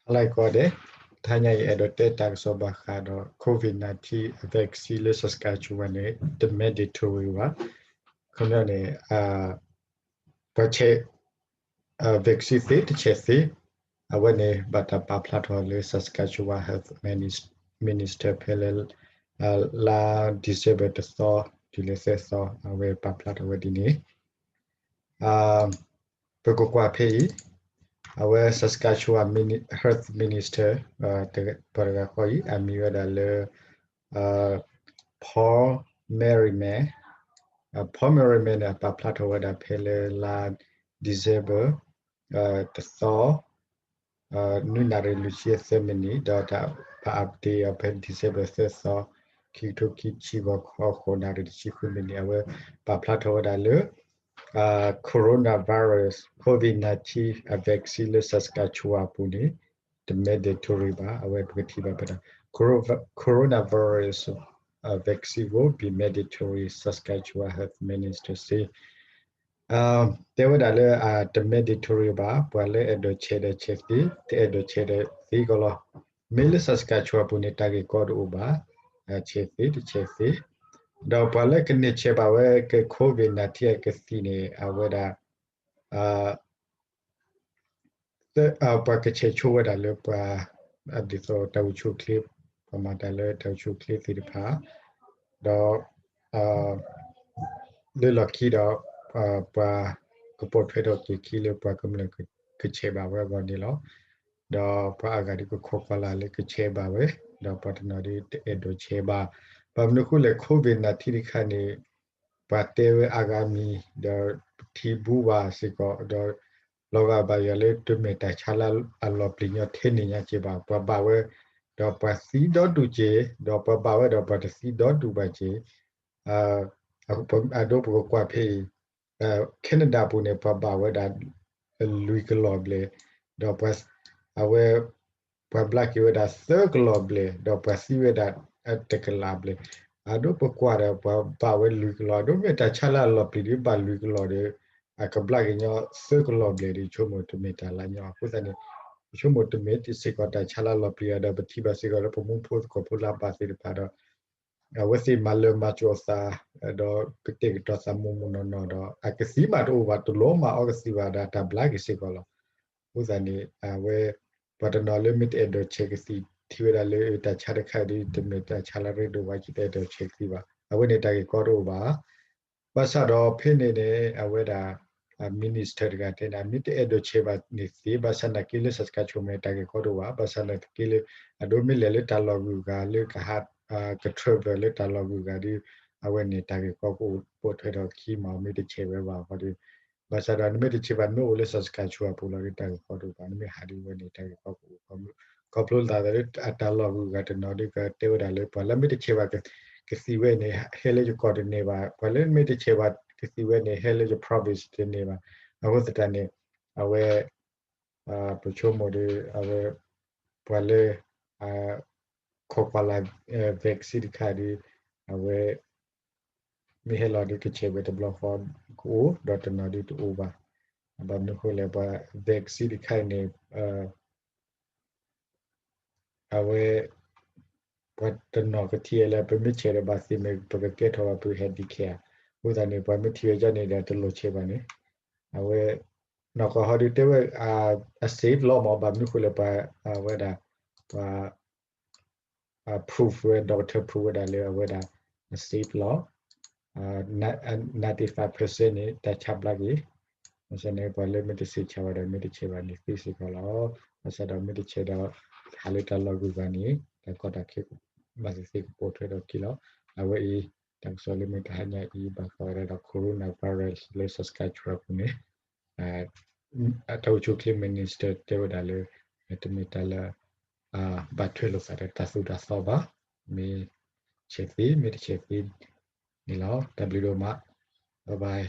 ဟါလၢအဂ့ၤကိးဂၤဒဲး, တဟါညါအံၤ အဲၣ်ဒိးတဲတၢ်ကစီၣ်ဘၣ်ဃးဒီး COVID nineteen vaccine လၢ Saskatchewan န့ၣ် တ mandatory ဘၣ်. ခီပညီန့ၣ် ပှၤဆဲး vaccine သ့တဆဲးသ့, အဝဲန့ၣ် ဘၣ်တၢ်ပာ်ဖျါထီၣ်လၢ Saskatchewan Health Minister ဖဲလၢ လါ December တသီ တုၤလၢသၢသီ အဝဲပာ်ဖျါထီၣ်ဝဲဒ်န့ၣ်. ပကကွၢ်ဖဲအံၤ, အဝဲ Saskatchewan Health Minister ပှၤတဂၤဃီအံၤ အမံၤဝဲဒၣ်လၢ Paul Merriman, Paul Merriman န့ၣ် အပာ်ဖျါထီၣ်ဝဲဒၣ်ဖဲလၢလါ December တသီ နွံနၣ်ရံၣ်လွံၢ်ဆံသၢမံးနံး, ဒီးတၢ်ပာ် update အီၤဖဲ December သၢသီ ခံကထိခံဆံဂီၤခီ ဃိးနၣ်ရံၣ်တဆံဃုမံးနံး အဝဲပာ်ဖျါထီၣ်ဝဲဒၣ်လၢ coronavirus COVID nineteen vaccine လၢ Saskatchewan အပူၤန့ၣ် တ mandatory ဘၣ်. အဝဲပကထံၣ်ဘၣ်ဖဲဒၣ် coronavirus vaccine will be mandatory, Saskatchewan Health Minister say. တဲဝဲဒၣ်လၢ တ mandatory ဘၣ်, ပှၤလၢအဲၣ်ဒိးဆဲးဒီးဆဲးသ့, တအဲၣ်ဒိးဆဲးဒီးသ့ကီးလီၤ. မ့ၢ်လၢ Saskatchewan အပူၤန့ၣ် တၢ်ဂ့ၢ်ကီတအိၣ်ဘၣ်, ဆဲးသ့တဆဲးသ့, ဒီးပှၤလၢကန့ၢ်ဆဲးဘၣ်ဝဲက COVID nineteen အကသံၣ်န့ၣ် အဝဲဒၣ် ပှၤကဆဲးဆိဝဲဒၣ်လၢပှၤ ဒ်သိးတၢ်အိၣ်ဆူၣ်အိၣ်ချ့, ပှၤမၤတၢ်လၢတၢ်အိၣ်ဆူၣ်အိၣ်ချ့သ့ၣ်တဖၣ်, ဒီး လၢလီၢ်ခံဒီး ပှၤကပိာ်ထွဲထီၣ်က့ၤခံလၢပှၤကမျၢၢ်ကဆဲးဘၣ်ဝဲအဂီၢ်န့ၣ်လီၤ. ဒီးပှၤအါဂၤဒုးကခိးကွၢ်လၢ်လၢကဆဲးဘၣ်ဝဲ, ဒီးပှၤတနီၤဒုးတအဲၣ်ဒိးဆဲးဘၣ်. ဘၣ်မနုၤအဃိလဲၣ် COVID nineteen တခါန့ၣ် ပှၤတဲဝဲအါဂၤမံၤ, ဒီးထံၣ်ဘူးဘၣ်စ့ၢ်ကီး, ဒီး လီၤဂာ်ဘၣ်ယွၤလၢတမ့ၢ်တၢ်ဆါလၢအလီၤပျံၤညီထဲန့ၣ်ညါက့ၤဘၣ်. ပှၤဘၣ်ဝဲ, ဒီးပှၤသံဒီဒူၣ်က့ၤ, ဒီးပှၤဘၣ်ဝဲဒီးပှၤတသံဒီဒူၣ်ဘၣ်က့ၤ. အဒိပကကွၢ်ဖဲအံၤ, Canada အပူၤန့ၣ် ပှၤဘၣ်ဝဲဒၣ် လွံၢ်ကလီၢ်ဘျဲၣ်, ဒီး အဝဲ ပှၤဘျါက့ၤဝဲဒၣ်သၢကလီၢ်ဘျဲၣ်, ဒီးပှၤသံဝဲဒၣ် တကလးဘျဲၣ်. အဒိပကွၢ်ဒီး ပှၤဘၣ်ဝဲလွံၢ်ကလီၢ်, အဒိမ့ၢ်တၢ်ဆါလၢအလီၤပျံၤဒုးဘၣ်လွံၢ်ကလီၢ်ဒီး အကဘျါက့ၤညီသၢကလီၢ်ဘျဲၣ်ဒီး ဆိကမိၣ်တမ့ၢ်တၢ်လၢညီ. အဃိသတးန့ၣ် ပဆိကမိၣ်တမ့ၢ်စ့ၢ်ကီးတၢ်ဆါလၢအလီၤပျံၤဒီး ပထံၣ်ဘၣ်စ့ၢ်ကီးလၢပမူဖိသကိးဖိလၢအဘၣ်သ့ၣ်တဖၣ်ဒီး အဝဲသ့ၣ်မၤလၢမၤကၠိၤအသး, ဒီးကတဲာ်ကတီၤသးမိၢ်မိၢ်နီၢ်နီၢ်ဒီး အကသံၣ်မးတအိၣ်ဘၣ်, တလိၣ်မၤအီကသံၣ်ဘၣ်ဒီး တၢ်ဘျါက့ၤစ့ၢ်ကီးလီၤ. အဃိသတးန့ၣ် အဝဲ ပှၤတနီၤလၢမ့ၢ်တအဲၣ်ဒိးဆဲးကသံၣ် ထံၣ်ဝဲဒၣ်လၢတၢ်ဆါတခါအံၤဒုး တမ့ၢ်တၢ်ဆါလၢအရ့ဒိၣ်ဘၣ်, တအဲၣ်ဒိးဆဲးကသံၣ်ဘၣ်. အဝဲန့ၣ်တၢ်ဂ့ၢ်ကီတအိၣ်ဘၣ်. ဘၣ်ဆၣ်ဒီးဖဲန့ၣ်န့ၣ် အဝဲဒၣ် minister တဂၤတဲန့ၣ် မ့ၢ်တအဲၣ်ဒိးဆဲးဘၣ်န့ၣ်သ့, ဘၣ်ဆၣ်နာ်က့လၢ Saskatchewan မ့ၢ်တၢ်ဂ့ၢ်ကီတအိၣ်ဘၣ်. ဘၣ်ဆၣ်နာ်က့လၢ အဒိမ့ၢ်လဲၤလၢတၢ်လီၢ်ဂုၤဂၤလၢကဟး က travel လၢတၢ်လီၢ်ဂုၤဂၤဒီး အဝဲန့ၣ်တၢ်ဂ့ၢ်ကီကအိၣ်ပိာ်ထွဲထီၣ်ခံမး, မ့ၢ်တဆဲးဝဲဘၣ်အဃိဒီး, ဘၣ်ဆၣ်ဒီးနမ့ၢ်တဆဲးဘၣ် နမ့ၢ်အိၣ်လၢ Saskatchewan အပူၤလီၤဒီး တၢ်ဂ့ၢ်ကီတအိၣ်ဘၣ်, နမ့ၢ်ဟးဒ်ဝဲန့ၣ် တၢ်ဂ့ၢ်ကီကအိၣ်, ခီဖျိလၢတၢ်လီၢ်ဂုၤဂၤတနီၤဒီး ကတဲဝဲဒၣ်လၢ ပှၤလၢမ့ၢ်တဆဲးဘၣ် ကသံၣ်ဝဲန့ၣ် ဟဲလၢယကီၢ်တန့ၢ်ဘၣ်, ပှၤလၢမ့ၢ်တဆဲးဘၣ်ကသံၣ်ဝဲန့ၣ် ဟဲလၢယ province တန့ၢ်ဘၣ်. အဃိသတးန့ၣ် အဝဲ ပဆိကမိၣ်ဒီး အဝဲ ပှၤလၢ ခိးကွၢ်လၢ် vaccine တခါဒီး အဝဲ မ့ၢ်ဟဲလီၤဒီး ကဆဲးဝဲတဘျီဃီကအိၣ်, ဒီးတနီၤဒီးတအိၣ်ဘၣ်. ဘၣ်မနုၤအဃိလဲၣ် ပှၤ vaccine တခါအံၤန့ၣ် အဝဲ ပှၤတနီၤကထံၣ်လၢ ပမ့ၢ်ဆဲးဒီးဘၣ်သ့မ့ၢ် ပကကဲထီၣ်ဘၣ်ပ handicap. အဃိသတးန့ၣ် ပှၤမ့ၢ်ထံၣ်ဝဲဒ်န့ၣ်ဒီး တလိၣ်ဆဲးဘၣ်န့ၣ် အဝဲ နီၢ်ကီၢ်ဟီဒီးတဲဝဲ အ safe လီၤမး, ဘၣ်မနုၤအဃိလဲၣ် ပှၤ အဝဲဒၣ် ပှၤ proof ဝဲ doctor proof ဝဲဒၣ်လၢအဝဲဒၣ် safe လီၤ. ninety-five percent န့ၣ် တၢ်ဆါဘျါက့ၤ, ဘၣ်ဆၣ်န့ၣ် ပှၤလၢမ့ၢ်တဆဲးဆါဘၣ်ဒီး မ့ၢ်တဆဲးဘၣ်န့ၣ်သ့စ့ၢ်ကီးလီၤ. ဘၣ်ဆၣ်ဒီးမ့ၢ်တဆဲးဒီး ဟးလၢတၢ်လီၢ်ဂုၤဂၤန့ၣ် တၢ်ကီတၢ်ခဲ ဘၣ်သ့ၣ်သ့ၣ်ကပိာ်ထွဲထီၣ်ခံလီၤ. အဝဲအံၤ တၢ်ကစီၣ်လၢမ့ၢ်တဟါညါအံၤ ဘၣ်ဃးဝဲဒၣ်ဒီး coronavirus လၢ Saskatchewan အပူၤန့ၣ် တၢ်အိၣ်ဆူၣ်အိၣ်ချ့ minister တဲဝဲဒၣ်လၢ တမ့ၢ်တၢ်လၢ ဘၣ်ထွဲလိာ်သးဒီးတၢ်သိၣ်တၢ်သီဘၣ်, မ့ၢ်ဆဲးသ့ မ့ၢ်တဆဲးသ့န့ၣ်လီၤ. တၢ်ဘျုးဒိၣ်မး, bye bye.